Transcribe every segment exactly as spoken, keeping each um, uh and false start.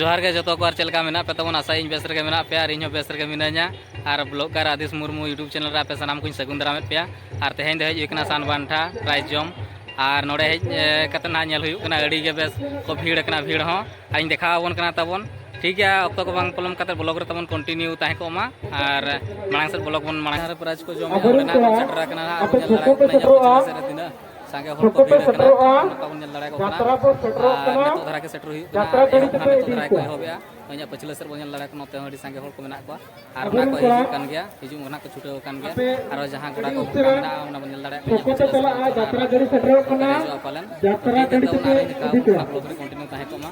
ᱡᱚᱦᱟᱨ ᱜᱮ ᱡᱚᱛᱚ ᱠᱚ, ᱟᱨ ᱪᱮᱫ ᱞᱮᱠᱟ ᱢᱮᱱᱟᱜ ᱯᱮ ᱛᱟᱵᱚᱱ? ᱟᱥᱟᱭᱟᱹᱧ ᱵᱮᱥ ᱨᱮᱜᱮ ᱢᱮᱱᱟᱜ ᱯᱮᱭᱟ, ᱟᱨ ᱤᱧ ᱦᱚᱸ ᱵᱮᱥ ᱨᱮᱜᱮ ᱢᱤᱱᱟᱹᱧᱟ᱾ ᱟᱨ ᱵᱞᱚᱜᱟᱨ ᱟᱫᱤᱥ ᱢᱩᱨᱢᱩ YouTube ᱪᱮᱱᱮᱞ ᱨᱮ ᱟᱯᱮ ᱥᱟᱱᱟᱢ ᱠᱚᱧ ᱥᱟᱹᱜᱩᱱ ᱫᱟᱨᱟᱢᱮᱫ ᱯᱮᱭᱟ᱾ ᱟᱨ ᱛᱮᱦᱮᱧ ᱫᱚ ᱦᱮᱡ ᱦᱩᱭ ᱠᱟᱱᱟ ᱥᱟᱱ ᱵᱟᱱᱴᱷᱟ ᱯᱨᱟᱭᱤᱡᱽ ᱡᱚᱢ, ᱟᱨ ᱱᱚᱰᱮ ᱦᱮᱡ, ᱮ, ᱠᱟᱛᱮ ᱱᱟᱦᱟᱜ ᱧᱮᱞ ᱦᱩᱭᱩᱜ ᱠᱟᱱᱟ, ᱟᱹᱰᱤ ᱜᱮ ᱵᱮᱥ ᱠᱚ ᱵᱷᱤᱲ ᱟᱠᱟᱱᱟ, ᱵᱷᱤᱲ ᱦᱚᱸ᱾ ᱟᱨᱤᱧ ᱫᱮᱠᱷᱟᱣ ᱟᱵᱚᱱ ᱠᱟᱱᱟ ᱛᱟᱵᱚᱱ᱾ ᱴᱷᱤᱠ ᱜᱮᱭᱟ, ᱚᱠᱛᱚ ᱠᱚ ᱵᱟᱝ ᱯᱚᱞᱚᱢ ᱠᱟᱛᱮ ᱵᱞᱚᱜ ᱨᱮ ᱛᱟᱵᱚᱱ ᱠᱚᱱᱴᱤᱱᱤᱭᱩ ᱛᱟᱦᱮᱸ ᱠᱚᱜ ᱢᱟ, ᱟᱨ ᱢᱟᱲᱟᱝ ᱥᱮᱫ ᱵᱞᱚᱜ ᱵᱚᱱ ᱢᱟᱲᱟᱝ ᱥᱮᱫ ᱨᱮᱱᱟᱜ ᱵᱚᱱ ᱥᱮᱴᱮᱨ ᱟᱠᱟᱱᱟ ᱦᱟᱸᱜ, ᱵᱚᱱ ᱧᱮᱞ ᱫᱟᱲᱮᱭᱟᱜ ᱠᱟᱱᱟ ᱤᱧᱟᱹᱜ ᱯᱟᱪᱷᱞᱟ ᱥᱮᱫ ᱨᱮ ᱛᱤᱱᱟᱹᱜ ᱥᱟᱸᱜᱮ ᱦᱚᱲ ᱠᱚ ᱵᱷᱤᱲ ᱟᱠᱟᱱᱟ, ᱱᱚᱝᱠᱟ ᱵᱚᱱ ᱧᱮᱞ ᱫᱟᱲᱮᱭᱟᱠᱚ ᱠᱟᱱᱟ᱾ ᱟᱨ ᱱᱤᱛᱚᱜ ᱫᱷᱟᱨᱟ ᱜᱮ ᱥᱮᱴᱮᱨ ᱦᱩᱭᱩᱜ ᱠᱟᱱᱟ, ᱮᱦᱚᱵ ᱠᱷᱚᱱᱟᱜ ᱱᱤᱛᱚᱜ ᱫᱷᱟᱨᱟ ᱜᱮᱠᱚ ᱮᱦᱚᱵᱮᱜᱼᱟ᱾ ᱤᱧᱟᱹᱜ ᱯᱟᱹᱪᱷᱞᱟᱹ ᱥᱮᱫ ᱵᱚᱱ ᱧᱮᱞ ᱫᱟᱲᱮᱭᱟᱜ ᱠᱟᱱᱟ, ᱱᱚᱛᱮ ᱦᱚᱸ ᱟᱹᱰᱤ ᱥᱟᱸᱜᱮ ᱦᱚᱲ ᱠᱚ ᱢᱮᱱᱟᱜ ᱠᱚᱣᱟ, ᱟᱨ ᱚᱱᱟ ᱠᱚ ᱦᱤᱡᱩᱜ ᱠᱟᱱ ᱜᱮᱭᱟ, ᱦᱤᱡᱩᱜ ᱢᱟ ᱱᱟᱜ ᱠᱚ ᱪᱷᱩᱴᱟᱹᱣ ᱟᱠᱟᱱ ᱜᱮᱭᱟ᱾ ᱟᱨᱚ ᱡᱟᱦᱟᱸ ᱜᱚᱰᱟ ᱠᱚ ᱜᱚᱴᱟ ᱢᱮᱱᱟᱜᱼᱟ, ᱚᱱᱟ ᱵᱚᱱ ᱧᱮᱞ ᱫᱟᱲᱮᱭᱟᱜ ᱠᱟᱱᱟ, ᱤᱧᱟᱹᱜ ᱯᱟᱹᱪᱷᱞᱟᱹ ᱥᱮᱫ ᱵᱚᱱ ᱧᱮᱞ ᱫᱟᱲᱮᱭᱟᱜᱼᱟ᱾ ᱦᱤᱡᱩᱜᱼᱟ ᱯᱟᱞᱮᱱ᱾ ᱴᱷᱤᱠ ᱜᱮᱭᱟ, ᱛᱚ ᱚᱱᱟ ᱨᱮ ᱠᱚᱱᱴᱤᱱᱤᱭᱩ ᱛᱟᱦᱮᱸ ᱠᱚᱜ ᱢᱟ᱾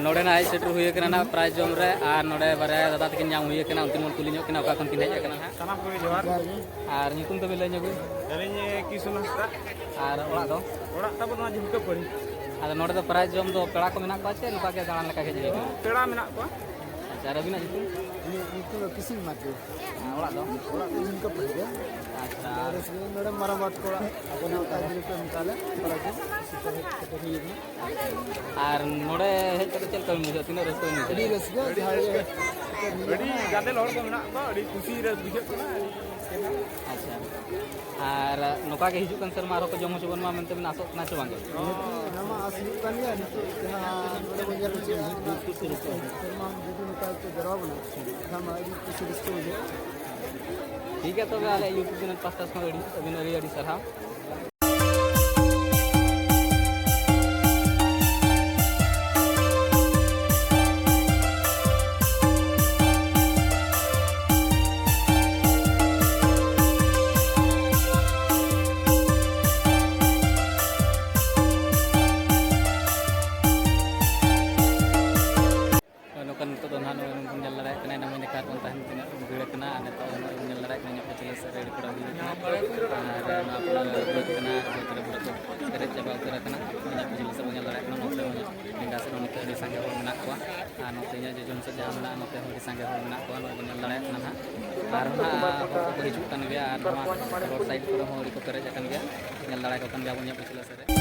ᱱᱚᱰᱮ ᱱᱟᱜ ᱦᱮᱡ ᱥᱮᱴᱮᱨ ᱦᱩᱭ ᱟᱠᱟᱱᱟ ᱱᱟᱜ ᱯᱨᱟᱭᱤᱡᱽ ᱡᱚᱢ ᱨᱮ, ᱟᱨ ᱱᱚᱰᱮ ᱵᱟᱨᱭᱟ ᱫᱟᱫᱟ ᱛᱟᱹᱠᱤᱱ ᱧᱟᱢ ᱦᱩᱭ ᱟᱠᱟᱱᱟ, ᱩᱱᱠᱤᱱ ᱵᱚᱱ ᱠᱩᱞᱤ ᱧᱚᱜ ᱠᱤᱱᱟ ᱚᱠᱟ ᱠᱷᱚᱱ ᱠᱤᱱ ᱦᱮᱡ ᱟᱠᱟᱱᱟ ᱱᱟᱜ᱾ ᱥᱟᱱᱟᱢ ᱠᱚᱜᱮ ᱡᱚᱦᱟᱨ᱾ ᱟᱨ ᱧᱩᱛᱩᱢ ᱛᱟᱵᱤᱱ ᱞᱟᱹᱭ ᱧᱚᱜ ᱵᱤᱱ? ᱟᱹᱞᱤᱧ ᱠᱤᱥᱩᱱ ᱦᱟᱸᱥᱫᱟ᱾ ᱟᱨ ᱚᱲᱟᱜ ᱫᱚ? ᱚᱲᱟᱜ ᱛᱟᱵᱚᱱ ᱱᱚᱣᱟ ᱡᱷᱩᱢᱠᱟᱹ ᱯᱟᱹᱲᱤ᱾ ᱟᱫᱚ ᱱᱚᱰᱮ ᱫᱚ ᱯᱨᱟᱭᱤᱡᱽ ᱡᱚᱢ ᱫᱚ ᱯᱮᱲᱟ ᱠᱚ ᱢᱮᱱᱟᱜ ᱠᱚᱣᱟ ᱪᱮ ᱱᱚᱝᱠᱟ ᱜᱮ ᱫᱟᱬᱟᱱ ᱞᱮᱠᱟ ᱜᱮ ᱦᱮᱡ ᱦᱩᱭ ᱟᱠᱟᱱᱟ? ᱯᱮᱲᱟ ᱢᱮᱱᱟᱜ ᱠᱚᱣᱟ᱾ ᱟᱪᱪᱷᱟ, ᱟᱨ ᱟᱹᱵᱤᱱᱟᱜ ᱧᱩᱛᱩᱢ? ᱤᱧᱟᱹᱜ ᱧᱩᱛᱩᱢ ᱫᱚ ᱠᱤᱥᱩᱱ ᱢᱟᱨᱰᱤ᱾ ᱟᱨ ᱚᱲᱟᱜ ᱫᱚ? ᱚᱲᱟᱜ ᱫᱚ ᱡᱷᱩᱢᱠᱟᱹ ᱯᱟᱹᱲᱤ ᱜᱮ᱾ ᱟᱪᱪᱷᱟ, ᱟᱨ ᱱᱚᱰᱮ ᱢᱟᱨᱟᱝ ᱵᱟᱴ ᱠᱚᱲᱟ ᱟᱵᱚ ᱱᱮᱣᱛᱟ ᱜᱤᱨᱟᱹ ᱠᱚ ᱮᱢ ᱠᱟᱜ ᱞᱮ, ᱯᱮᱲᱟ ᱠᱚ ᱥᱮᱴᱮᱨ ᱦᱮᱡ ᱥᱮᱴᱮᱨ ᱦᱩᱭ ᱟᱠᱟᱱᱟ᱾ ᱟᱨ ᱱᱚᱰᱮ ᱦᱮᱡ ᱠᱟᱛᱮ ᱪᱮᱫ ᱞᱮᱠᱟ ᱵᱤᱱ ᱵᱩᱡᱷᱟᱹᱣ? ᱛᱤᱱᱟᱹᱜ ᱨᱟᱹᱥᱠᱟᱹ ᱵᱤᱱ ᱵᱩᱡᱷᱟᱹᱣ? ᱟᱹᱰᱤ ᱨᱟᱹᱥᱠᱟᱹ, ᱡᱟᱦᱟᱸ ᱜᱮ ᱟᱹᱰᱤ ᱜᱟᱫᱮᱞ ᱦᱚᱲ ᱠᱚ ᱢᱮᱱᱟᱜ ᱠᱚᱣᱟ, ᱟᱹᱰᱤ ᱠᱩᱥᱤ ᱨᱮ ᱵᱩᱡᱷᱟᱹᱜ ᱠᱟᱱᱟ᱾ ᱟᱪᱪᱷᱟ, ᱟᱨ ᱱᱚᱝᱠᱟ ᱜᱮ ᱦᱤᱡᱩᱜ ᱠᱟᱱ ᱥᱮᱨᱢᱟ ᱟᱨᱦᱚᱸ ᱠᱚ ᱡᱚᱢ ᱦᱚᱪᱚ ᱵᱚᱱ ᱢᱟ ᱢᱮᱱᱛᱮ ᱵᱤᱱ ᱟᱥᱚᱜ ᱠᱟᱱᱟ ᱥᱮ ᱵᱟᱝ ᱜᱮ? ᱱᱤᱛᱚᱜ ᱚᱱᱟ ᱢᱟ ᱟᱥ ᱦᱩᱭᱩᱜ ᱠᱟᱱ ᱜᱮᱭᱟ, ᱱᱤᱛᱚᱜ ᱡᱟᱦᱟᱸ ᱱᱚᱰᱮ ᱵᱚᱱ ᱧᱮᱞ ᱦᱚᱪᱚᱭᱮᱫ ᱥᱮᱨᱢᱟ ᱡᱩᱫᱤ ᱱᱚᱝᱠᱟ ᱜᱮᱠᱚ ᱡᱟᱨᱣᱟ ᱵᱚᱱᱟ, ᱮᱱᱠᱷᱟᱱ ᱢᱟ ᱟᱹᱰᱤ ᱠᱩᱥᱤ ᱨᱟᱹᱥᱠᱟᱹ ᱵᱩᱡᱷᱟᱹᱜᱼᱟ᱾ ᱴᱷᱤᱠ ᱜᱮᱭᱟ, ᱛᱚᱵᱮ ᱟᱞᱮ YouTube ᱪᱮᱱᱮᱞ ᱯᱟᱥᱴᱟ ᱠᱷᱚᱱ ᱟᱹᱰᱤ, ᱟᱹᱵᱤᱱ ᱟᱹᱰᱤ ᱟᱹᱰᱤ ᱥᱟᱨᱦᱟᱣ᱾ ᱱᱚᱝᱠᱟ ᱱᱤᱛᱚᱜ ᱫᱚ ᱱᱟᱦᱟᱜ ᱱᱚᱜᱼᱚᱭ ᱵᱚᱱ ᱧᱮᱞ ᱫᱟᱲᱮᱭᱟᱜ ᱠᱟᱱᱟ, ᱮᱱᱟᱝ ᱢᱟᱹᱧ ᱫᱮᱠᱷᱟᱣ ᱵᱚᱱ ᱛᱟᱦᱮᱱ ᱛᱤᱱᱟᱹᱜ ᱵᱷᱤᱲ ᱟᱠᱟᱱᱟ, ᱟᱨ ᱟᱹᱰᱤ ᱥᱟᱸᱜᱮ ᱦᱚᱲ ᱢᱮᱱᱟᱜ ᱠᱚᱣᱟ᱾ ᱟᱨ ᱱᱚᱛᱮ ᱤᱧᱟᱹᱜ ᱡᱚᱡᱚᱢ ᱥᱮᱫ ᱡᱟᱦᱟᱸ ᱢᱮᱱᱟᱜᱼᱟ, ᱱᱚᱛᱮ ᱦᱚᱸ ᱟᱹᱰᱤ ᱥᱟᱸᱜᱮ ᱦᱚᱲ ᱢᱮᱱᱟᱜ ᱠᱚᱣᱟ, ᱱᱚᱜᱼᱚᱭ ᱵᱚᱱ ᱧᱮᱞ ᱫᱟᱲᱮᱭᱟᱜ ᱠᱟᱱᱟ ᱱᱟᱦᱟᱜ᱾ ᱟᱨ ᱱᱟᱦᱟᱜ ᱦᱚᱲ ᱠᱚᱠᱚ ᱦᱤᱡᱩᱜ ᱠᱟᱱ ᱜᱮᱭᱟ, ᱟᱨ ᱱᱚᱣᱟ road side ᱠᱚᱨᱮ ᱦᱚᱸ ᱟᱹᱰᱤ ᱠᱚ ᱯᱮᱨᱮᱡ ᱟᱠᱟᱱ ᱜᱮᱭᱟ, ᱧᱮᱞ ᱫᱟᱲᱮᱭᱟᱠᱚ ᱠᱟᱱ ᱜᱮᱭᱟ ᱵᱚᱱ ᱤᱧᱟᱹᱜ ᱯᱤᱪᱷᱞᱟᱹ ᱥᱮᱫ ᱨᱮ᱾